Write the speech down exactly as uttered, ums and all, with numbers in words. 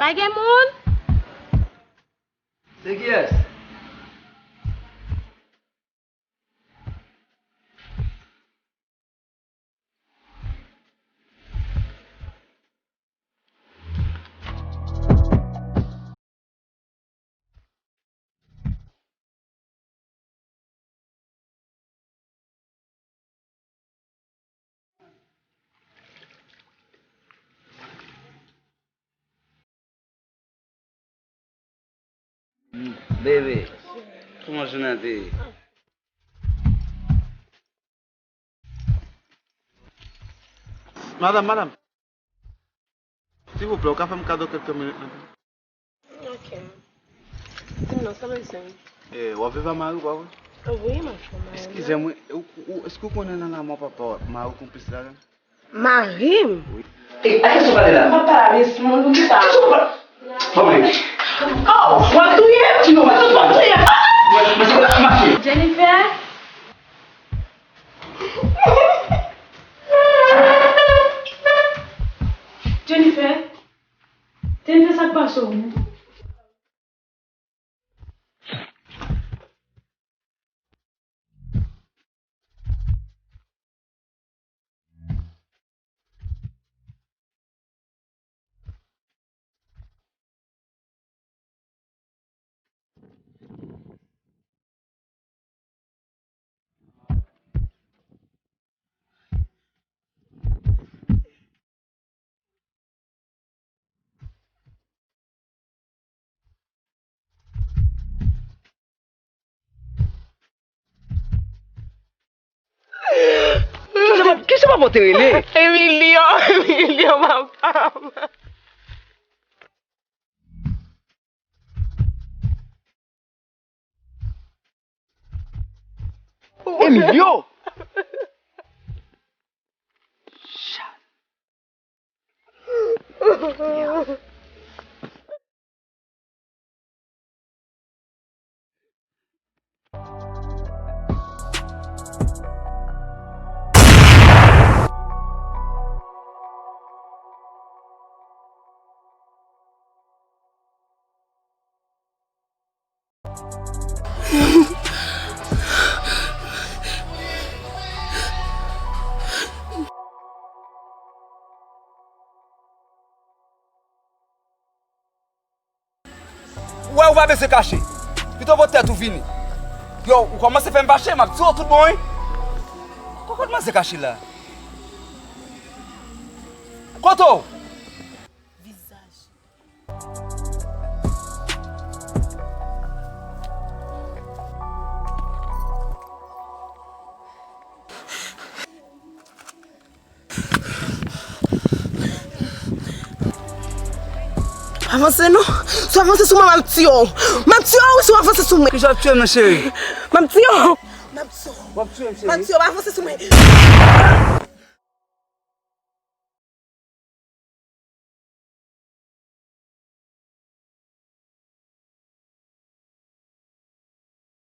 Pa gen moun? Se kiyès? Bebe, kòman jounen an te ye? Madanm, madanm. Silvouplè, ou ka fè m kado kèlke minit nan? Ok. Di m non, sa bezwen. Eh, w ap viv ak mari w, pa vre? Wi, m ap viv ak mari m. Eskize m, wi. Ou, ou, èske w konnen nan lanmò papa w, mari w konplis ladan l? Mari m? Wi. E, a kiyès ou pale la? M ap pale avè yon moun pou ki sa? Kiyès ou pale? Ban mwen. Oh, w ap touye m? Di non, w ap touye m. W ap touye m. Mwen, mwen, se pa mache. Jennifer? Jennifer? Jennifer, sa k pase w menm? Kisa papa w te rele? Emilio, Emilio, papa m. Emilio! Ou wè, ou pa bezwen kache. Pito pote tèt ou vini. Yo, ou kòmanse fè m fache, m ap di w tout bon, wi. Kote manzè kache la? Kote w? Vizaj. Avanse non. Si w avanse sou mwen, m ap tiye w. M ap tiye w wi si w avanse sou mwen. Kijan w ap tiye m nan, cheri? M ap tiye w. M ap tiye w. W ap tiye m, cheri? M ap tiye w, pa avanse sou mwen.